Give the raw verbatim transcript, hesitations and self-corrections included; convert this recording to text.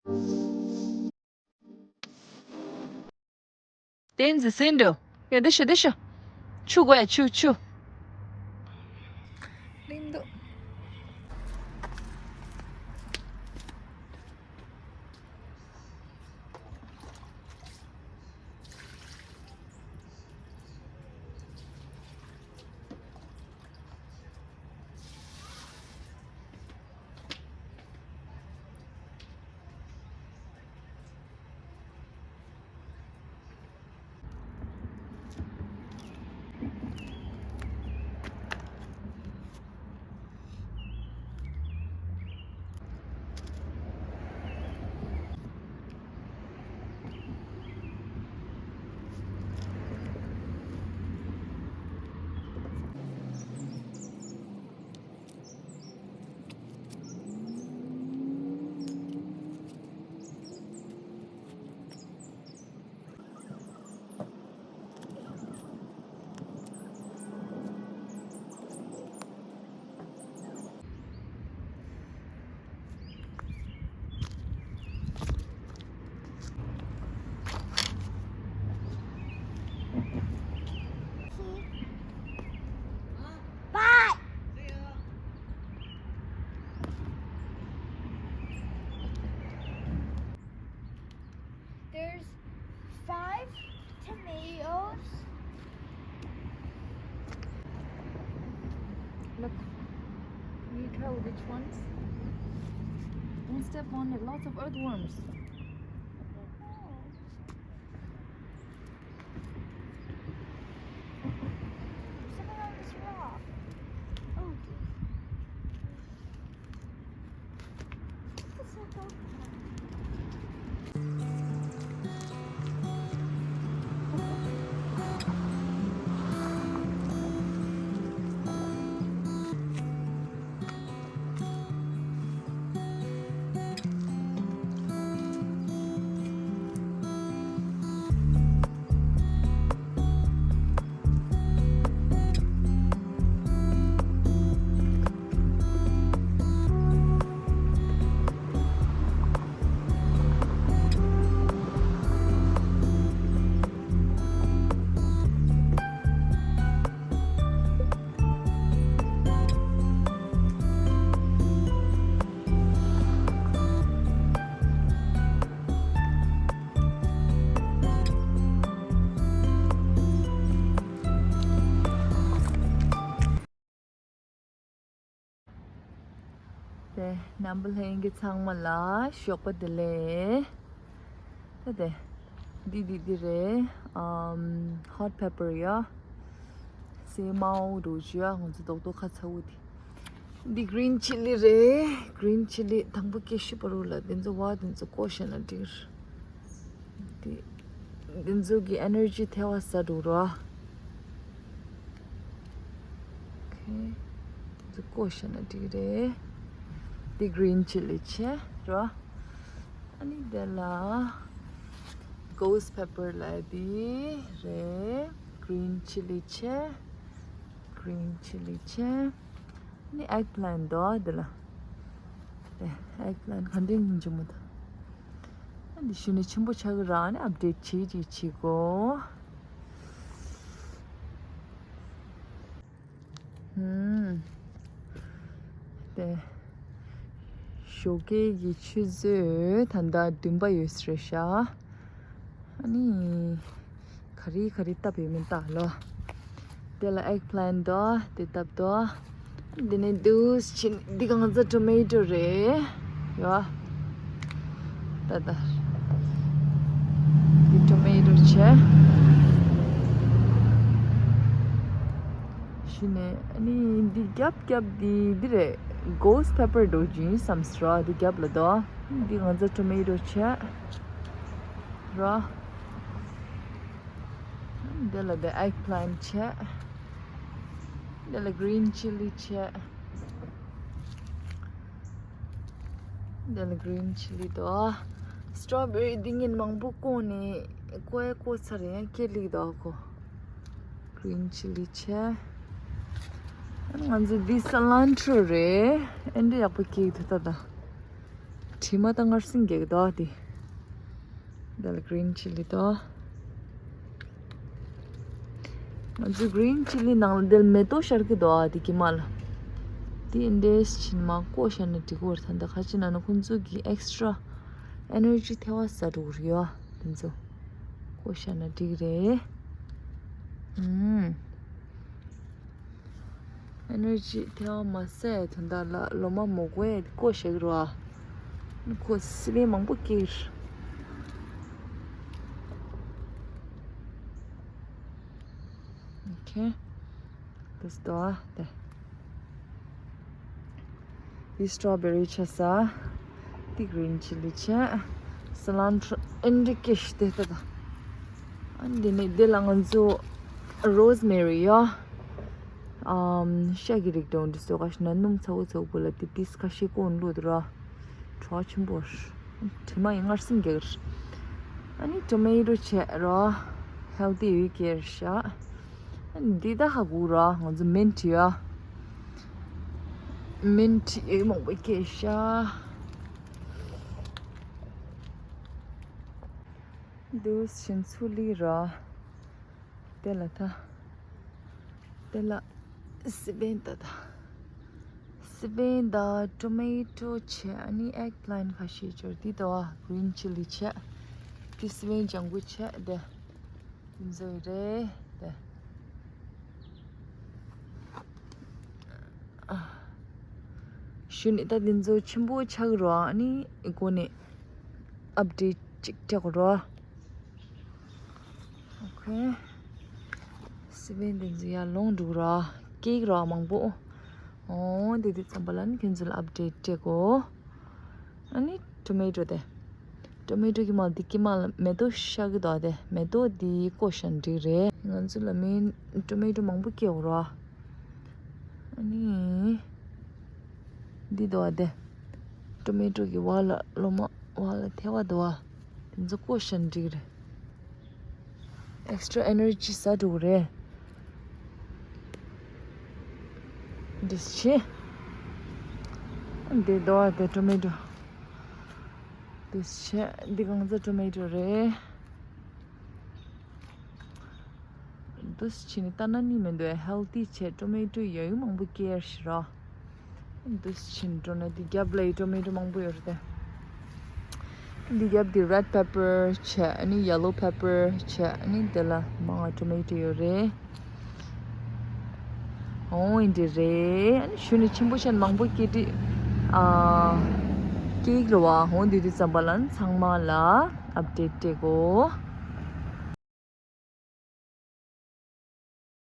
བསྟན་འཛིན་སེང་འགྲོ། ཡ་འདི་ཤོ་འདི་ཤོ། ཆུ་དགོས་ཆུ་ཆུ། ལིང་འདུག Bye. There's five tomatoes. Look, can you tell which ones? Don't step on it. Lots of earthworms. Oh. Something on this rock. Oh, geez. དེ་རྣམ་པ་ལྷན་རྒྱས་ཚང་མ་ལ་ཞོགས་པ་བདེ་ལེགས། ད་དེ། འདི་འདི་འདི་རེད། ཨམ། hot pepper ཡ། སྲན་མའོ་འགྲོ་རྒྱུ་ཡ། ང་ཚོ་རྡོག་རྡོག་ཁ་ཚ་བོ་དེ། འདི་green chilli རེད། green chilli དང་པོ་སྐད་ཤུ་པ་རུ་ལ་འདི་ཚོ་བ་འདི་ཚོ་བསྐོ་བཞག་ན་འགྲིག་འདི། འདི་ཚོ་གི་energy ཐེ་བ་ས་འགྲོ་ར། ཨོ་ཁེ། འདི་བསྐོ་བཞག་ན་འགྲིག་རེད། འདི་green chilli བྱས་ར། ཨ་ནི་དེ་ལ་ghost pepper ལབ་དེ་རེད། green chilli བྱས། green chilli བྱས། ཨ་ནི་eggplant འདུག་དེ་ལ། དེ་eggplant ག་འདྲ་ཡིན་གྱི་མོ་ད། ཨ་འདི་ཞུ་ནི་ཆེན་པོ་ཆགས་ཀྱི་ར། ཨ་ནི་update བྱེད་ཀྱི་བྱེད་གོ། ཧུམ། དེ། ཞོགས་ཀའི་གི་ཆུ་ཚོད་ད་ལྟ་བདུན་པ་ཡོད་ས་རེད་ཤག་ཨ་ནི། ག་རེ་ག་རེ་བཏབ་ཡོད་མེད་ལྟ་ལོ། དེ་ལ་eggplant འདུག་དེ་བཏབ་འདུག་དེ་ནས་འདུག་ཕྱིན་འདི་གང་ཚ་tomato རེད། ཡོ། ད་ད། འདི་tomato བྱས། གཞི་ནས་ཨ་ནི་འདི་རྒྱབ་རྒྱབ་འདི་འདི་རེད། ghost pepper འགྲོ་རྒྱུ་ཡིན་བསམ་སོང་། འདི་རྒྱབ་ལ་འདུག་འདི་ང་ཚ་tomato བྱས། ར། འདི་ལ་འདི་eggplant བྱས། འདི་ལ་green chilli བྱས། འདི་ལ་green chilli དོ། strawberry འདི་ངས་མང་པོ་བསྐོལ་ནས་བསྐོལ་ཡ་བསྐོལ་ཚར་ཡང་སྐྱེ་ལེགས་འདུག་ཁོ། green chilli བྱས། ང་ཚོ་འདི་cilantro རེད། ཨེ་འདྲ་ཡག་པོ་སྐྱེ་གི་འདུག་ད་ད། དྲི་མ་དང་མངར་ཟིང་རྒྱག་གི་འདུག་ཨ་དེ། འདི་ལ་green chilli་དང་། ང་ཚོའི་green chilli་ནང་ལ་འདི་ལ་མེ་ཏོག་ཤར་གི་འདུག་ཨ་དེ་གི་མ་ལ། དེ་འདྲས་ཕྱིན་མ་བསྐོ་བཞག་ན་འགྲིག་གི་རེད། ད་ལྟ་ཁ་ཅིག་ན་ན་ཁོང་ཚོ་གི་extra energy་ཐེ་བ་ཟ་འགྲོ་གི་རེད་ཡ། དེ་ཚོ་བསྐོ་བཞག་ན་འགྲིག་རེད། ཨུམ། energy་ཐེ་བ་མ་ཟད་དོན་དག་ལ་ལོ་མ་མོ་གོ་ཡ་བསྐོ་བཞག་གི་རེད་བ། ཁོ་སི་པན་མང་པོ་སྐྱེས། Okay. This door there. This strawberry ཆ་ས། འདི་green chilli་ཆ། Cilantro། ཨེ་འདྲ་སྐྱེས་ཤི་དེ་ལྟ་ད། ཨ་འདི་ནི་འདི་ལ་ང་ཚོ་rosemary་ཡ། ཨམ། ཤ་གི་རིགས་དང་འདི་ཚོ་ཁ་ཤས་ན་སྣུམ་ཚ་བོ་ཚ་བོ་ལ་དེ་ཏིས་ཁ་ཤས་ཀོན་བླུགས་འདུག་ར། གྲོགས་ཆེན་པོ། དྲི་མ་ཡི་མངར་ཟིང་རྒྱག་གི་རེད། ཨ་ནི་tomato་བྱས་ར། healthy་ཡོད་ཀྱི་རེད་ཤག་ཨ་ནི་འདི་ད་ཧ་གོ་ར་ང་ཚོ་mint་ཡོད། mint་ཡོད་མང་པོ་སྐྱེས་ཤག་འདུག་ཕྱིན་ཚུལ་ལི་ར། དེ་ལ་ད། དེ་ལ་སི་པན་ད་ད། སི་པན་ད་tomato་བྱས་ཨ་ནི་eggplant་ཁ་ཤས་འབྱོར་འདི་ད་བ་green chilli་བྱས། དེ་སི་པན་ལྗང་གུ་བྱས་དེ། འདི་ཚོ་རེད་དེ། ཞུ་ནི་ད་འདི་ཚོ་ཆེན་པོ་ཆགས་རོགས་ཨ་ནི་ཨི་གོ་ནི་update་ཅིག་སྤྲད་དགོས་རོགས། Okay. སི་པན་འདི་ཚོ་ཡར་ལོངས་འགྲོ་གི་ར། སྐྱེ་གི་ར་མང་པོ། ཨོ་འདི་དུས་ཙམ་པ་ལ་ནི་ཁྱོད་ཚོ་ལ་update་སྤྲད་དགོས། ཨ་ནི་tomato་དེ། tomato་གི་མ་འདི་གི་མ་ལ་མེ་ཏོག་ཤར་གི་འདུག་དེ། མེ་ཏོག་འདི་བསྐོ་བཞག་འགྲིག་རེད། ང་ཚོ་ལ་མིན་tomato་མང་པོ་སྐྱེ་འོ་ར། ཨ་ནི། འདི་འདུག་དེ། tomato་གི་བ་ལ་ལོ་མ་བ་ལ་ཐལ་བ་འདུག་དེ་ཚོ་བསྐོ་བཞག་འགྲིག་རེད། extra energy་ཟ་འགྲོ་གི་རེད། འདི་ཆེ། འདི་འདུག་དེ་tomato། འདི་ཆེ། འདི་གང་ཚ་tomato་རེད། འདུས་ཕྱིན་ནི་ལྟ་ན་ནི་མི་འདུག healthy་བྱས་tomato་ཡོད་ཡོད་མང་པོ་སྐྱེར་ཤི་ར། འདུས་ཕྱིན་འགྲོ་ན་འདི་རྒྱབ་ལ་ཡི་tomato་མང་པོ་ཡོད་རེད་དེ། འདི་རྒྱབ་འདི་red pepper་བྱས་ཨ་ནི་yellow pepper་བྱས་ཨ་ནི་དེ་ལ་མང་ང་tomato་ཡོད་རེད། ཨོ་ཨིན་འདི་རེད། ཨ་ནི་ཞུ་ནི་ཆེན་པོ་ཆེན་མང་པོ་སྐྱེ་དྲི། ཨ། སྐྱེ་ཡིག་ལ་བ་ཧོ་འདི་དུས་ཙམ་པ་ལ་ཚང་མ་ལ་update་སྤྲད་གོ།